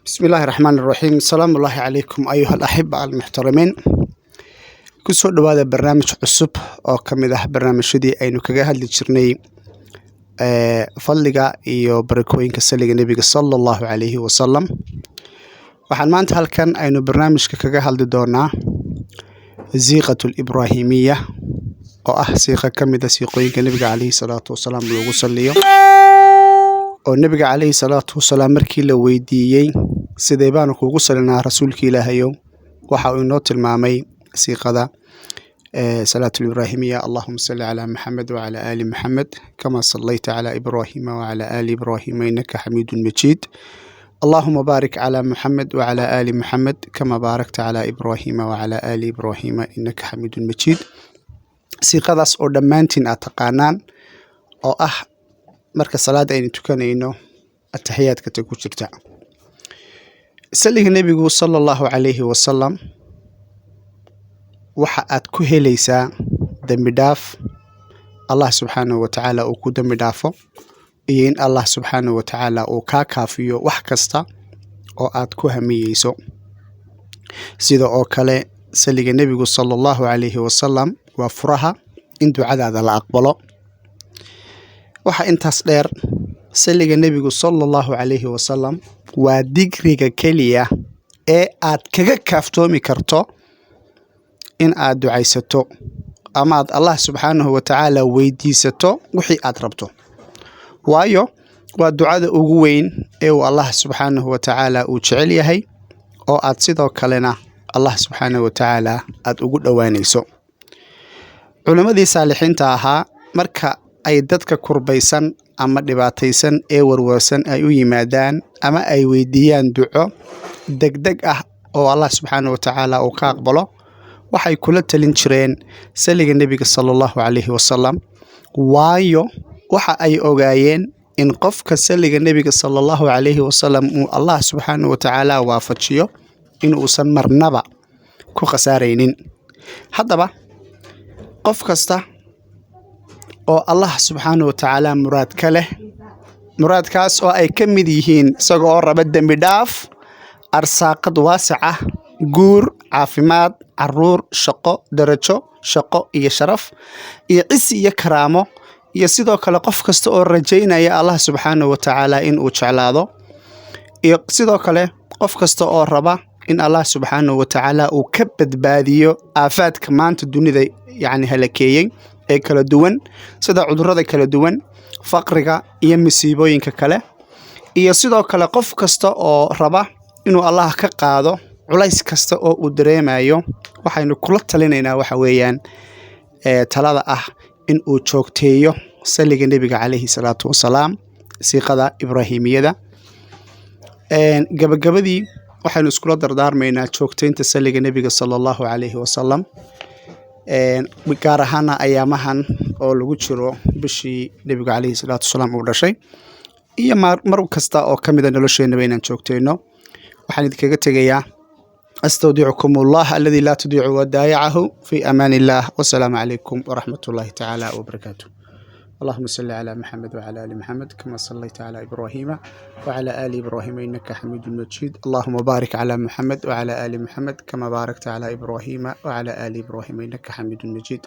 بسم الله الرحمن الرحيم. السلام الله عليكم أيها الأحبة المحترمين. Kusoo dhawaada barnaamij cusub oo ka mid ah barnaamijyadii aynu kaga hadli jirnay fadliga iyo barakooyinka saliga Nebiga sala Allahu calayhi wasalam. Waxaan maanta halkan aynu barnaamijka kaga hadli doonaa siiqatu Libraahimiya, oo ah siiqa ka mid a siiqooyinka Nebiga calayhi salaatu wasalaam loogu saliyo, oo Nebiga calayhi salaatu wasalaam markii la weydiiyey "Sidee baanu kuugu salinaa, rasuulka Ilaahayow?" waxa uu inoo tilmaamay siiqada salaatu Libraahimiya: "Allahuma salli calaa Maxamed wacalaa aali Maxamed kama sallayta calaa Ibraahima wacalaa aali Ibraahima innaka xamiidun majiid. Allahuma baarik calaa Muxamed wacalaa aali Muxamed kama baarakta calaa Ibraahima wacalaa aali Ibraahima innaka xamiidun majiid." Siiqadaas oo dhammaantiin aad taqaanaan, oo ah marka salaada aynu tukanayno ataxiyaadka ta ku jirta. Saliga Nebigu sala Allahu calayhi wasalam waxa aad ku helaysaa dembi dhaaf Allah subxaanahu wa tacaala uu ku dembi dhaafo, iyo in Allah subxaanahu wa tacaala uu kaa kaafiyo wax kasta oo aad ku hamiyeyso. Sida oo kale, saliga Nebigu sala Allahu calayhi wasalam waa furaha in ducadaada la aqbalo. Waxaa intaas dheer, saliga Nebigu sala Allahu calayhi wasalam waa digriga keliya ee aad kaga kaaftoomi karto in aad ducaysato ama aad Allah subxaanahu wa tacaala weydiisato wixii aad rabto, waayo waa ducada ugu weyn ee uu Allah subxaanahu wa tacaala uu jecel yahay, oo aad sidoo kalena Allah subxaanahu wa tacaala aad ugu dhowaanayso. Culimmadii saalixiinta ahaa, marka ay dadka kurbaysan ama dhibaataysan ee warwarsan ay u yimaadaan ama ay weydiiyaan duco degdeg ah oo Allah subxaanahu wa tacaala uu ka aqbalo, waxay kula talin jireen saliga Nebiga sala Allahu calayhi wasalam, waayo waxa ay ogaayeen in qofka saliga Nebiga sala Allahu calayhi wasalam uu Allah subxaanahu wa tacaala waafajiyo in uusan marnaba ku khasaaraynin. Haddaba, qof kasta oo Allah subxaanahu wa tacaala muraad ka leh, muraadkaas oo ay ka mid yihiin isaga oo raba dembi dhaaf, arsaaqad waasic ah, guur, caafimaad, caruur, shaqo, darajo shaqo iyo sharaf iyo cisi iyo karaamo, iyo sidoo kale qof kasta oo rajaynaya Allah subxaanahu wa tacaala in uu jeclaado, iyo sidoo kale qof kasta oo raba in Allah subxaanahu wa tacaala uu ka badbaadiyo aafaadka maanta dunida yacni halakeeyey ee kala duwan, sida cudurrada kala duwan, faqriga iyo masiibooyinka kale, iyo sidoo kale qof kasta oo raba inuu Allah ka qaado culays kasta oo uu dareemayo, waxaynu kula talinaynaa waxa weeyaan talada ah in uu joogteeyo saliga Nebiga calayhi salaatu wasalaam, siiqada Ibraahimiyada. Gabagabadii, waxaynu iskula dardaarmaynaa joogteynta saliga Nebiga sala Allahu calayhi wasalam, gaar ahaana ayaamahan oo lagu jiro bishii Nebigu calayhi salaatu wasalaam uu dhashay, iyo mar kasta oo ka mida nolosheenaba inaan joogteyno. Waxaan idinkaga tegayaa: astawdicukum Allah alladii laa tudiicu wadaayacahu. Fi amaan illah, wasalaamu calaykum waraxmat ullahi tacaala wabarakaatu. اللهم صل على محمد وعلى آل محمد كما صليت على إبراهيم وعلى آل إبراهيم إنك حميد مجيد. اللهم بارك على محمد وعلى آل محمد كما باركت على إبراهيم وعلى آل إبراهيم إنك حميد مجيد.